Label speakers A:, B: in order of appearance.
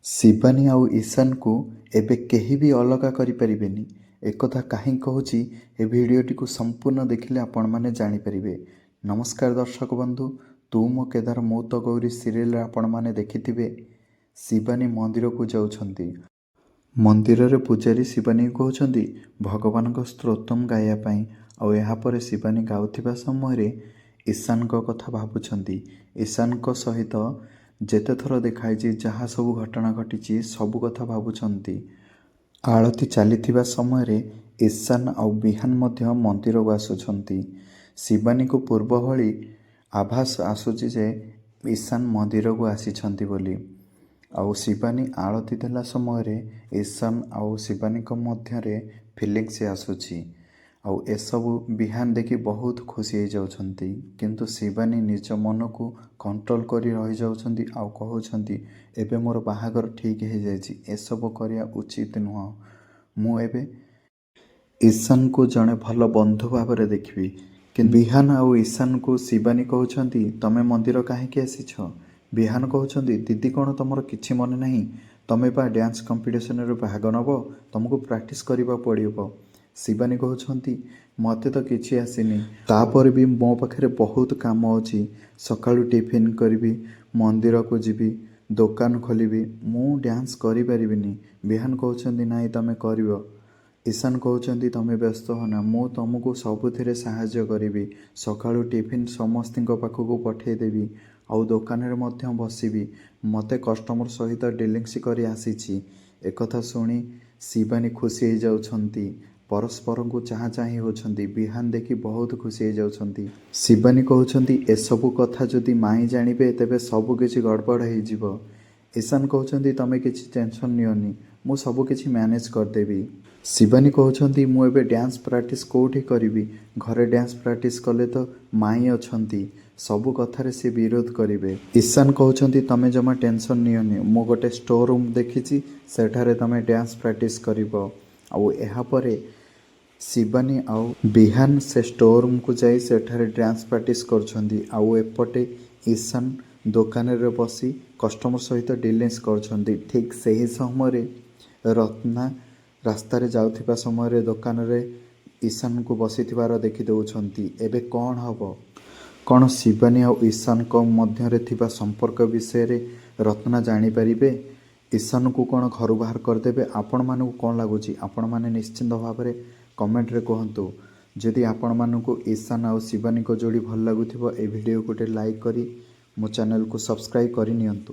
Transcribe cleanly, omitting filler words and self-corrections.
A: ଶିବାନୀ ଆଉ ଈଶାନକୁ ଏବେ କେହି ବି ଅଲଗା କରିପାରିବେନି। ଏକଥା କାହିଁକି କହୁଛି, ଏ ଭିଡ଼ିଓଟିକୁ ସମ୍ପୂର୍ଣ୍ଣ ଦେଖିଲେ ଆପଣମାନେ ଜାଣିପାରିବେ। ନମସ୍କାର ଦର୍ଶକ ବନ୍ଧୁ, ତୁ ମୋ କେଦାର ମୁଁ ତ ଗୌରୀ ସିରିଏଲରେ ଆପଣମାନେ ଦେଖିଥିବେ, ଶିବାନୀ ମନ୍ଦିରକୁ ଯାଉଛନ୍ତି। ମନ୍ଦିରରେ ପୂଜାରୀ ଶିବାନୀକୁ କହୁଛନ୍ତି ଭଗବାନଙ୍କ ସ୍ତୋତ୍ରମ ଗାଇବା ପାଇଁ। ଆଉ ଏହାପରେ ଶିବାନୀ ଗାଉଥିବା ସମୟରେ ଈଶାନଙ୍କ କଥା ଭାବୁଛନ୍ତି। ଈଶାନଙ୍କ ସହିତ ଯେତେଥର ଦେଖାହେଇଛି, ଯାହା ସବୁ ଘଟଣା ଘଟିଛି, ସବୁ କଥା ଭାବୁଛନ୍ତି। ଆଳତି ଚାଲିଥିବା ସମୟରେ ଈଶାନ ଆଉ ବିହାନ ମଧ୍ୟ ମନ୍ଦିରକୁ ଆସୁଛନ୍ତି। ଶିବାନୀକୁ ପୂର୍ବ ଭଳି ଆଭାସ ଆସୁଛି ଯେ ଈଶାନ ମନ୍ଦିରକୁ ଆସିଛନ୍ତି ବୋଲି। ଆଉ ଶିବାନୀ ଆଳତି ଦେଲା ସମୟରେ ଈଶାନ ଆଉ ଶିବାନୀଙ୍କ ମଧ୍ୟରେ ଫିଲିଙ୍ଗସ୍ ଆସୁଛି। ଆଉ ଏସବୁ ବିହାନ ଦେଖି ବହୁତ ଖୁସି ହେଇଯାଉଛନ୍ତି। କିନ୍ତୁ ଶିବାନୀ ନିଜ ମନକୁ କଣ୍ଟ୍ରୋଲ କରି ରହିଯାଉଛନ୍ତି ଆଉ କହୁଛନ୍ତି, ଏବେ ମୋର ବାହାଘର ଠିକ୍ ହେଇଯାଇଛି, ଏସବୁ କରିବା ଉଚିତ ନୁହଁ। ମୁଁ ଏବେ ଈଶାନକୁ ଜଣେ ଭଲ ବନ୍ଧୁ ଭାବରେ ଦେଖିବି। କିନ୍ତୁ ବିହାନ ଆଉ ଈଶାନକୁ ଶିବାନୀ କହୁଛନ୍ତି, ତମେ ମନ୍ଦିର କାହିଁକି ଆସିଛ? ବିହାନ କହୁଛନ୍ତି, ଦିଦି, କ'ଣ ତମର କିଛି ମନେ ନାହିଁ? ତମେ ବା ଡ୍ୟାନ୍ସ କମ୍ପିଟିସନରେ ଭାଗ ନେବ, ତମକୁ ପ୍ରାକ୍ଟିସ୍ କରିବାକୁ ପଡ଼ିବ। ଶିବାନୀ କହୁଛନ୍ତି, ମୋତେ ତ କିଛି ଆସିନି, ତାପରେ ବି ମୋ ପାଖରେ ବହୁତ କାମ ଅଛି। ସକାଳୁ ଟିଫିନ୍ କରିବି, ମନ୍ଦିରକୁ ଯିବି, ଦୋକାନ ଖୋଲିବି, ମୁଁ ଡ୍ୟାନ୍ସ କରିପାରିବିନି। ବିହାନ କହୁଛନ୍ତି, ନାଇଁ, ତମେ କରିବ। ଈଶାନ କହୁଛନ୍ତି, ତମେ ବ୍ୟସ୍ତ ହୁଅନା, ମୁଁ ତମକୁ ସବୁଥିରେ ସାହାଯ୍ୟ କରିବି। ସକାଳୁ ଟିଫିନ୍ ସମସ୍ତଙ୍କ ପାଖକୁ ପଠାଇଦେବି ଆଉ ଦୋକାନରେ ମଧ୍ୟ ବସିବି। ମୋତେ କଷ୍ଟମର ସହିତ ଡିଲିଙ୍ଗସ୍ କରି ଆସିଛି। ଏକଥା ଶୁଣି ଶିବାନୀ ଖୁସି ହେଇଯାଉଛନ୍ତି। ପରସ୍ପରଙ୍କୁ ଚାହାଁ ଚାହିଁ ହେଉଛନ୍ତି। ବିହାନ ଦେଖି ବହୁତ ଖୁସି ହେଇଯାଉଛନ୍ତି। ଶିବାନୀ କହୁଛନ୍ତି, ଏସବୁ କଥା ଯଦି ମାଇଁ ଜାଣିବେ ତେବେ ସବୁ କିଛି ଗଡ଼ବଡ଼ ହେଇଯିବ। ଈଶାନ କହୁଛନ୍ତି, ତମେ କିଛି ଟେନସନ୍ ନିଅନି, ମୁଁ ସବୁ କିଛି ମ୍ୟାନେଜ୍ କରିଦେବି। ଶିବାନୀ କହୁଛନ୍ତି, ମୁଁ ଏବେ ଡ୍ୟାନ୍ସ ପ୍ରାକ୍ଟିସ୍ କେଉଁଠି କରିବି? ଘରେ ଡ୍ୟାନ୍ସ ପ୍ରାକ୍ଟିସ୍ କଲେ ତ ମାଇଁ ଅଛନ୍ତି, ସବୁ କଥାରେ ସେ ବିରୋଧ କରିବେ। ଈଶାନ କହୁଛନ୍ତି, ତମେ ଜମା ଟେନସନ୍ ନିଅନି, ମୁଁ ଗୋଟେ ଷ୍ଟୋର୍ ରୁମ୍ ଦେଖିଛି, ସେଠାରେ ତମେ ଡ୍ୟାନ୍ସ ପ୍ରାକ୍ଟିସ୍ କରିବ। ଆଉ ଏହାପରେ ଶିବାନୀ ଆଉ ବିହାନ ସେ ଷ୍ଟୋର୍ ରୁମ୍କୁ ଯାଇ ସେଠାରେ ଡ୍ୟାନ୍ସ ପ୍ରାକ୍ଟିସ୍ କରୁଛନ୍ତି। ଆଉ ଏପଟେ ଈଶାନ ଦୋକାନରେ ବସି କଷ୍ଟମର ସହିତ ଡିଲିଙ୍ଗସ୍ କରୁଛନ୍ତି। ଠିକ୍ ସେହି ସମୟରେ ରତ୍ନା ରାସ୍ତାରେ ଯାଉଥିବା ସମୟରେ ଦୋକାନରେ ଈଶାନକୁ ବସିଥିବାର ଦେଖିଦେଉଛନ୍ତି। ଏବେ କ'ଣ ହେବ? କ'ଣ ଶିବାନୀ ଆଉ ଈଶାନଙ୍କ ମଧ୍ୟରେ ଥିବା ସମ୍ପର୍କ ବିଷୟରେ ରତ୍ନା ଜାଣିପାରିବେ? ଈଶାନକୁ କ'ଣ ଘରୁ ବାହାର କରିଦେବେ? ଆପଣମାନଙ୍କୁ କ'ଣ ଲାଗୁଛି, ଆପଣମାନେ ନିଶ୍ଚିନ୍ତ ଭାବରେ କମେଣ୍ଟରେ କୁହନ୍ତୁ। ଯଦି ଆପଣମାନଙ୍କୁ ଈଶାନ ଆଉ ଶିବାନୀଙ୍କ ଯୋଡ଼ି ଭଲ ଲାଗୁଥିବ, ଏ ଭିଡ଼ିଓକୁ ଗୋଟେ ଲାଇକ୍ କରି ମୋ ଚ୍ୟାନେଲକୁ ସବସ୍କ୍ରାଇବ୍ କରିନିଅନ୍ତୁ।